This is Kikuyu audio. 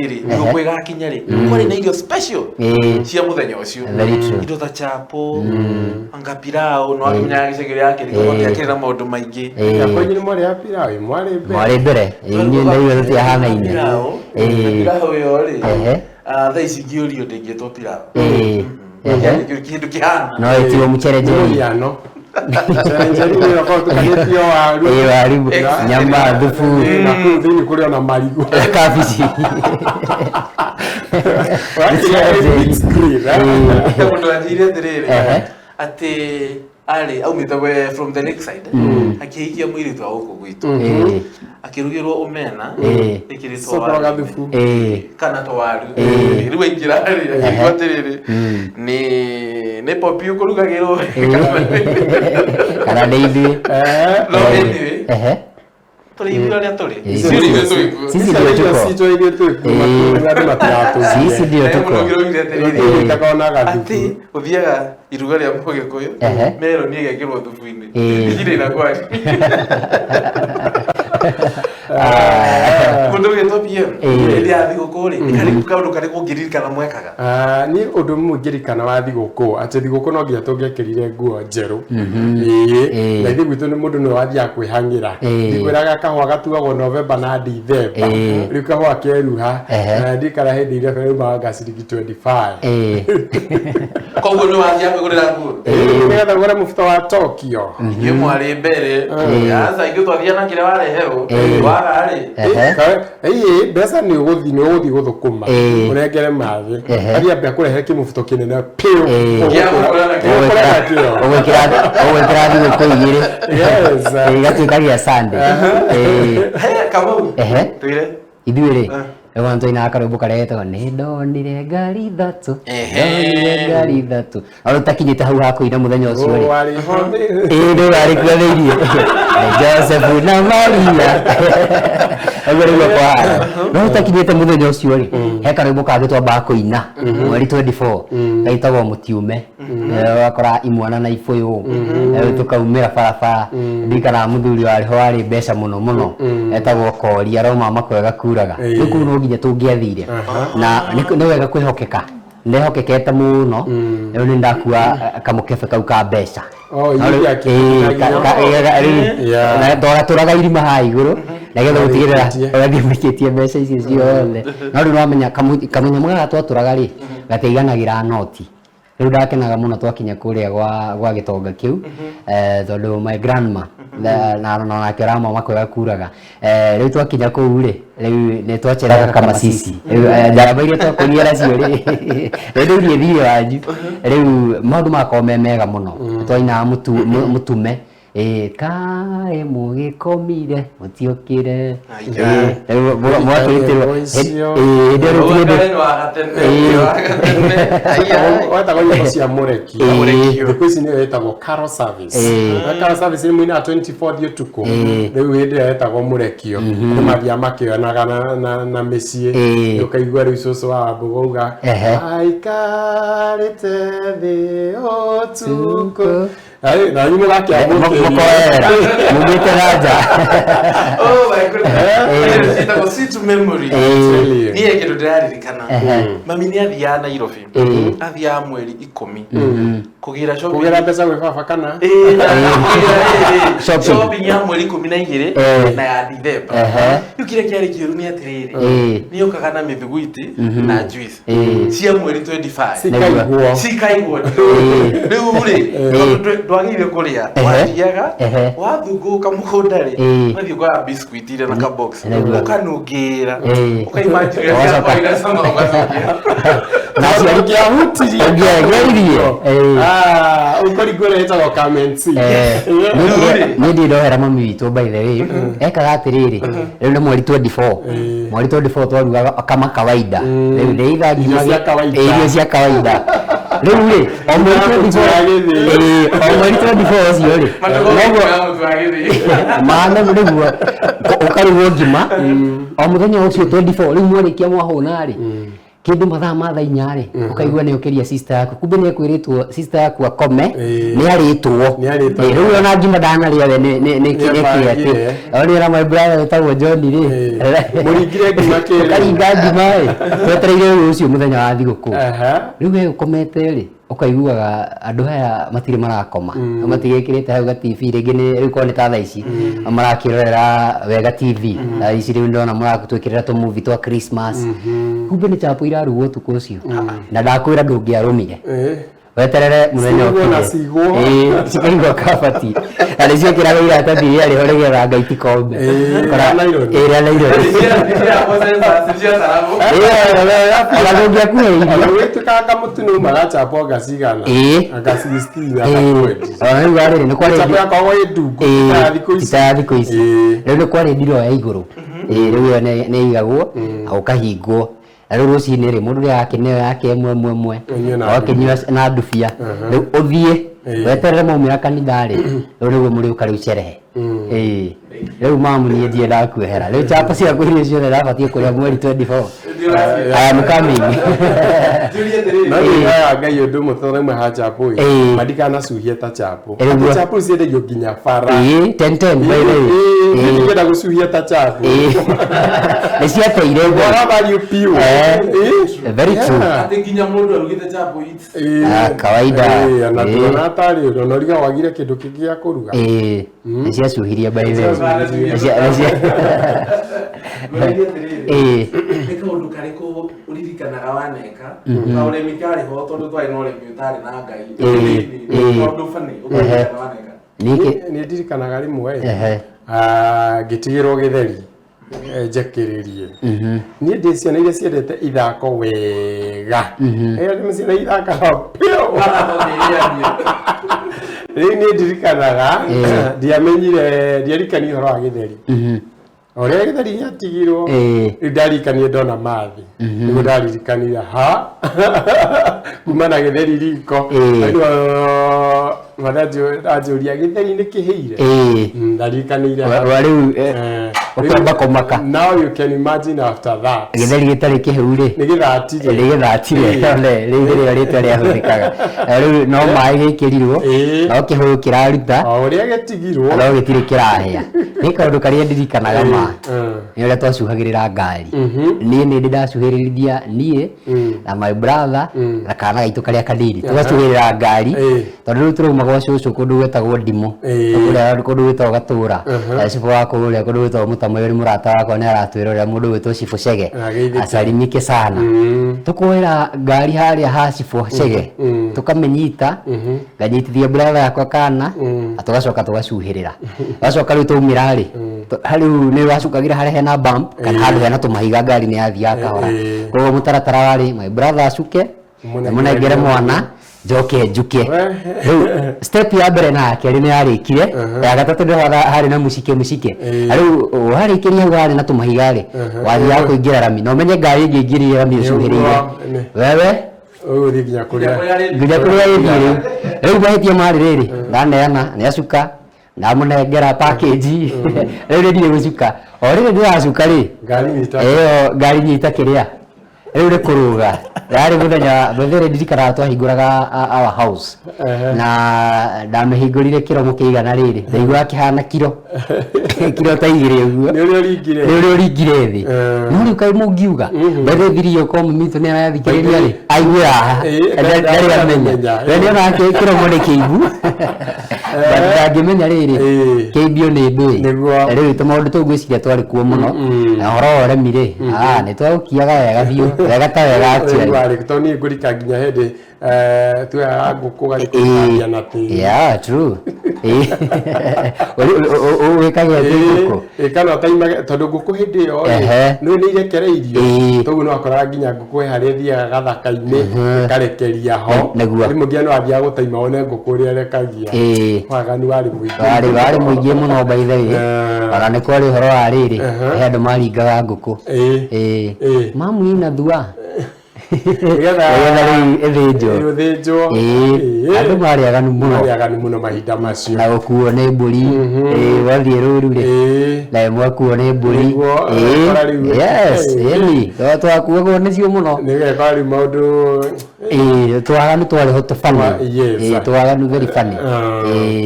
Rĩ, thigũkũ ĩgakinya rĩ, kwarĩ na irio special cia mũthenya ũcio. Very true. Indo ta chapo, anga pilau, no akĩmenyaga gĩcagi ũrĩa akĩrĩ, gũtiakĩrĩ na maũndũ maingĩ. Yakwa inyuĩ mwarĩ a pilau, mwarĩ mbere. Mwarĩ mbere. Inyuĩ na ithuĩ tũtiahanaine. Pilau, na pilau ĩyo rĩ, thaa ici ingĩũrio ndĩngĩtwo pilau. Yaani kĩndũ kĩhana. No ĩtiwo mũcere Nĩ njeri. mũhiano. Mũcere njeri nĩ ũkoragwo ũtukanĩtio waru. Waru, nyama, thubu. Na kũu thĩinĩ kũrĩ ona marigũ. Kabici. Ũrakĩrĩa Njeri. mixed grill, eh? He mũndũ anjĩire atĩrĩrĩ, atĩ arĩ aumĩte we from the lakeside, akĩhikia mũirĩtu wa gũkũ gwitũ, akĩrugĩrwo omena ĩkĩrĩtwo Cokora waru-inĩ. gathubu. Kana twaru. Rĩu aingĩra rĩ, akĩigua atĩrĩrĩ, nĩ popi ũkũrugagĩrwo kana nĩ ithuĩ. No anyway, tũrĩ ithuĩ arĩa tũrĩ. Sisi ndio tũrĩ kuo. Sisi ndio Icio tuko. citũ iria twĩ kuo, andũ matiratũgie. Sisi ndio Na tuko. mũndũ ũngĩ oigire atĩrĩrĩ, Tũĩtaga ona gathubu. atĩ ũthiaga iruga rĩa mũgĩkũyũ, meroni ĩgekĩrwo thubu-inĩ, igirĩ na kwari. Mũndũ ũgĩtwo PM, hĩndĩ ya thigũkũ rĩ, nĩ karĩkũ kaũndũ karĩkũ ũngĩririkana mwekaga? Ah, niĩ ũndũ ũmwe ngĩririkana wa thigũkũ, atĩ thigũkũ no nginya tũngĩekĩrire nguo njerũ. Na ithuĩ gwitũ nĩ mũndũ nĩwe wathiaga kwĩhang'ĩra. Ndikwĩraga kahũa gatuagwo November na Dithemba. Rĩu kahũa keruha, na ndirikana hĩndĩ ĩrĩa raumaga nga ciringi 25. Koguo nĩ wathiaga kwĩgũrĩra nguo? Nĩgetha ngũre mũbuto wa Tokyo. Inyuĩ mwarĩ mbere. Aca, ithuĩ twathiaga na kĩrĩa wareherwo, waga rĩ. Ĩĩ, mbeca nĩ ũgũthiĩ gũthũkũma, ũnengere mathĩ, athiĩ ambe akũrehere kĩmũbuto kĩnene piũ. Gĩa gũkũra nakĩo. Ũgũkũra nakĩo. Ũgwĩkĩra thigũkũ igĩrĩ. Gĩgatuĩka gĩa Sunday. He, Kamau. Twĩre. Ithuĩ rĩ, rĩu twainaga karwĩmbo karĩa getagwo "Nĩ ndonire ngari ithatũ, ndonire ngari ithatũ". No tũtakinyĩte hau ha kũina mũthenya ũcio rĩ, Warĩ ho ĩĩ, nĩ warĩ kuo thĩiniĩ, nĩ Joseph na Maria, ũguo nĩguo kwahana. No tũtakinyĩte mũthenya ũcio rĩ, he karwĩmbo kangĩ twambaga kũina mweri 24, gaitagwo "Mũtiume". Ũgakora imwana na ibũyũ, tũkaumĩra barabara. Ndirikanaga mũthuri warĩ ho warĩ mbeca mũno mũno, etagwo Kori, aroma makwega kuraga. Rĩu kũu no nginya tũngĩathire, na nĩ wega kwĩhokeka, ndehokekete mũno. Rĩu nĩ ndakua kamũkebe kau ka mbeca. Oh, No rĩu- iria rĩu na twagatũraga irima haha igũrũ nĩgetha gũtigĩrĩra Ũrĩkĩtie. ũgathiĩ ũikĩtie mbeca icio ciothe. No rĩu nĩwamenya kamũnyamũ gaka twatũraga rĩ, gatiaiganagĩra noti. Rĩu ndakenaga mũno twakinya kũrĩa gwa gĩtonga kĩu, tondũ my grandma na nake ũrama makwega kuraga. Rĩu twakinya kũu rĩ, rĩu nĩ twacereraga kamasisi. Rĩu njaramba iria twakũrire nacio rĩ, rĩu ndĩirie thiĩ wanyu. Rĩu maũndũ magakorwo me mega mũno. Twainaga mũtume, ĩĩ, kaĩ mũgĩkomire mũtiokĩre. Rĩu mwakĩrutĩrwo Icio. Hĩndĩ ĩyo rĩu ti hĩndĩ. Ũgakare wa gatene, wa gatene. Ai, ai. Wetagwo nyĩmbo cia mũrekio. Mũrekio. Thikũ ici nĩyo ĩtagwo carol service. Na carol service nĩ mũinaga 24 ũtukũ. Rĩu hĩndĩ ĩyo yetagwo mũrekio, andũ mathiaga makĩonaga na mĩciĩ. Ũkaigua rĩu cũcũ wa Wambũgũ auga, "Aikarĩte thĩ ũtukũ." Ai, na inyuĩ mũgakĩamũkĩria. Mũkoera mumĩte na nja. Oh my goodness. Ciĩtagwo sweet memory. Really. Niĩ kĩndũ ndĩraririkana, mami nĩ athiaga Nairobi, athiaga mweri 10 kũgĩra shopping. Kũgĩra mbeca gwĩ baba kana? Ĩĩ, na kũgĩra rĩrĩ, Shopping. shopping ya mweri 12 na ya Dithemba. Rĩu kĩrĩa kĩarĩ kĩũru nĩ atĩrĩrĩ, nĩ okaga na mĩthuguiti na juice cia mweri 25. Cikaigwo. Cikaigwo. Rĩu rĩ, tondũ ndwagĩrĩire kũrĩa, wathiaga wathungũka mũgũnda rĩ, ũgathiĩ ũkoya biscuit iria na kabox, ũkanungĩra, ũkaimagine Ũgacoka. cia cama, ũgacokia. Na aciari Ũngĩahutirie. Ũngĩageririe. Ah, ũkũringwo ĩrĩa ĩtagwo kamensi. Niĩ ndirĩ ndohera mami witũ, by the way. Ekaga atĩrĩrĩ, rĩu nĩ mweri 24, mweri 24 twarugaga kama kawaida. Rĩu nĩ ithaa Irio ngima cia kawaida. Irio cia kawaida. Rĩu rĩ, o mweri Mũtu wa 24 gĩthĩi. Ĩĩ, o mweri 24 ũcio rĩ, Matũgũ noguo ya mũtu wa gĩthĩi. maana nĩguo ũkarugwo ngima o mũthenya ũcio 24. Rĩu mwarĩkia mwahũna rĩ, Kĩndũ mathaa ma thaa 4 rĩ, ũkaigua nĩ ũkĩria sister yaku, kumbe nĩ ekwĩrĩtwo sister yaku akome. Nĩ arĩtwo. Nĩ arĩtwo. Rĩu ona ngima ndanarĩa we nĩ kĩ atĩ Nĩabangire. O nĩ ona my brother wĩtagwo John rĩ. Mũringire ngima kĩrĩ? Ũkaringa ngima ĩ, twetereire rũciũ mũthenya wa thigũkũ. Rĩu we ũkomete rĩ, ũkaiguaga andũ aya matirĩ marakoma, matigĩkĩrĩte hau ga TV rĩngĩ, nĩ rĩu korwo nĩ ta thaa ici marakĩrorera Wega TV, thaa ici rĩu ndona mũratwĩkĩrĩra tũ movie twa Christmas, kumbe nĩ chapo irarugwo ũtukũ ũcio, na ndakwĩra ndũngĩarũmire. Weterere mũthenya Cigwo na ũkinye. cigwo. Ĩĩ, cikaigwo kabati na nĩ ciĩkĩragwo iratathi rĩarĩ ho nĩgetha ngai tikombe. Rĩa nylon. Ĩĩ, rĩa nylon. Ĩĩ, ona ndũngĩakuhĩrĩirie. Ona gwĩtuĩkaga mũtu nĩ umaga chapo anga cigana? Anga 16, anga 20. Ona rĩu warĩrĩ nĩ kwarĩ Chapo yakoragwo ĩ ndungu, ti ta ya thikũ ici. Ti ta ya thikũ ici. Rĩu nĩ kwarĩ ndiro ya igũrũ. Ĩĩ, rĩu ĩyo nĩ ĩigagwo na ũkahingwo, na rĩu rũcinĩ rĩ, mũndũ nĩ arakĩneo yake ĩmwe ĩmwe ĩmwe. Ũnyue na Ũgakĩnyua na ndubia, rĩu ũthiĩ weterere maumĩra kanitha rĩ, rĩu nĩguo mũrĩũka rĩu cerehe. Ĩĩ, rĩu mamu, niĩ ndirĩ ndakuehera, rĩu chapo ciaku iria ciothe ndabatiĩ kũrĩa mweri 24, I am coming. No nĩ hoya Ngai ũndũ ũmwe, tondũ rĩmwe ha chapo ĩ, mandikanacuhie ta chapo. Nĩguo. Atĩ chapo ciendagio nginya bara. Ĩĩ, 10 10, by the way. Ĩĩ, ndingĩenda gũcuhia ta chapo. Ĩĩ, nĩ ciateire ũguo. Bora value piũ. Very true. Atĩ nginya mũndũ arugĩte chapo eats. Ah, kawaida. Ona tuona atarĩ ũndũ, ona ũriga wagire kĩndũ kĩngĩ gĩa kũruga. Ĩĩ, nĩ ciacuhirie, by the way. Ngũrĩrie atĩrĩrĩ, nĩ kaũndũ karĩkũ ũririkanaga waneka kaũremi karĩ ho, tondũ twarĩ na ũremi ũtarĩ na Ngai? Kaũndũ bani ũkaririkana waneka? Nĩkĩ? Nĩ ndirikanaga rĩmwe ngĩtigĩrwo gĩtheri njekĩrĩrie. Niĩ ndĩ ciana iria ciendete ithako wega. Nĩ ciana ithakaga biũ. Rĩu niĩ ndirikanaga ndiamenyire, ndiarikanie ũhoro wa gĩtheri o ũrĩa gĩtheri gĩatigirwo. Rĩu ndaririkanire ndona mathi, nĩguo ndaririkanire ha kuma na gĩtheri riko. Rĩu mathe anjũria, "Gĩtheri nĩ kĩhĩire?" Ndaririkanire Wa hau. wa rĩu ũkĩamba kũmaka. Now you can imagine after that. Gĩtheri gĩtarĩ kĩhĩu rĩ, nĩ gĩthatire. Nĩ gĩthatire. One, rĩu nĩrĩo rĩtwa rĩahũthĩkaga. Rĩu no maĩ gĩkĩrirwo, no kĩhũyũ kĩraruta. O ũrĩa gĩtigirwo. No gĩtirĩ kĩrahĩa. Nĩ kaũndũ karĩa ndirikanaga ma nĩ ũrĩa twacuhagĩrĩra ngari. Niĩ nĩ ndĩ ndacuhĩrĩria, niĩ na my brother na kana gaitũ karĩa kanini, tũgacuhĩrĩra ngari, tondũ rĩu tũrauma gwa cũcũ kũndũ gwĩtagwo Ndimũ, kũrĩa kũndũ gwĩtagwo Gatũra. Cibũ wa kũrĩa kũndũ gwĩtagwo Mũtamoyo nĩ mũrata wakwa, nĩ aratwĩrorera, mũndũ gwĩtwo Cibũ Chege. Ageithĩke. Asalimike sana. Tũkoera ngari harĩa ha Cibũ Chege, tũkamĩnyita, nganyitithia brother yakwa kana, na tũgacoka tũgacuhĩrĩra. Wacoka rĩu twaumĩra rĩ, rĩu nĩ wacukagĩra harĩa hena bump kana handũ hena tũmahiga, ngari nĩ yathiaga kahora. Koguo mũtaratara warĩ my brother acuke, Mũnengere. Mũnengere mwana, njoke njuke. Rĩu step ya mbere na ya kerĩ nĩ yarĩkire, ya gatatũ nĩho harĩ na mũcike mũcike. Rĩu warĩkĩria hau harĩ na tũmahiga rĩ, wathiaga kũingĩra rami, na ũmenye ngari ĩngĩingĩrire rami ũcuhĩrĩire wewe. Ũgũthiĩ nginya kũrĩa nginya kũrĩa ĩthiĩ. Rĩu rĩu mahĩtia marĩ rĩrĩ, ndaneana nĩ acuka, ndamũnengera package, rĩu nĩ ndirĩ gũcuka, o rĩrĩ ndĩracuka rĩ, ngari nyita. Ĩyo ngari nyita kĩrĩa rĩu nĩ kũrũga. Yarĩ mũthenya mũthere, ndirikanaga twahingũraga our house, na ndamĩhingũrire kĩromo kĩigana rĩrĩ, ndaiguaga kĩhana kiro kiro ta 2 ũguo. Nĩ ũrĩa ũringire. Nĩ ũrĩa ũringire thĩ. No rĩu kaĩ mũngiuga mbere thirio ko mami witũ nĩ arathikĩrĩria rĩ, aigue haha. Ndarĩ amenya, we nĩonaga kĩromo nĩ kĩibu, but ndangĩmenya rĩrĩ kĩimbio nĩ ndũĩ. Nĩguo. Rĩu tũmaũndũ tũu ngwĩciria twarĩ kuo mũno, na ũhoro wa ũremi rĩ, nĩ twagũkiaga wega biũ, wega ta wega actually. Warĩ tondũ niĩ ngũrika nginya hĩndĩ tuoyaga ngũkũ ũgathiĩ kũmĩthambia na tĩri. Yeah, true. Wĩkage atĩ ngũkũ? Ĩĩ, kana ũtaimage tondũ ngũkũ hĩndĩ ĩyo rĩ, nĩ nĩ irekereirio. Toguo nĩ wakoraga nginya ngũkũ he harĩa ĩthiaga gathaka-inĩ, ĩkarekeria ho. Nĩguo. Rĩmwe nginya nĩ wathiaga gũtaima wone ngũkũ ũrĩa ĩrekagia. Waganu warĩ mũingĩ. Warĩ mũingĩ mũno, by the way. Ona nĩ kwarĩ ũhoro wa rĩrĩ, he andũ maringaga ngũkũ. Mamu ina thua. Nĩgetha Nĩgetha rĩu ĩthĩnjwo. Ĩthĩnjwo. Ĩĩ, andũ marĩ aganu mũno. Marĩ aganu mũno mahinda macio. Na gũkuo nĩ mbũri. Ĩĩ, wathiĩ rũru rĩ, na mwakuo nĩ mbũri. Nĩguo, ũgakora rĩu- Yes, ĩni twakuagwo nĩcio mũno. Nĩgekora rĩu maũndũ. Ĩĩ, twaganu twarĩ ho tũ funny. Yes. Ĩĩ, twaganu very funny. Ĩĩ.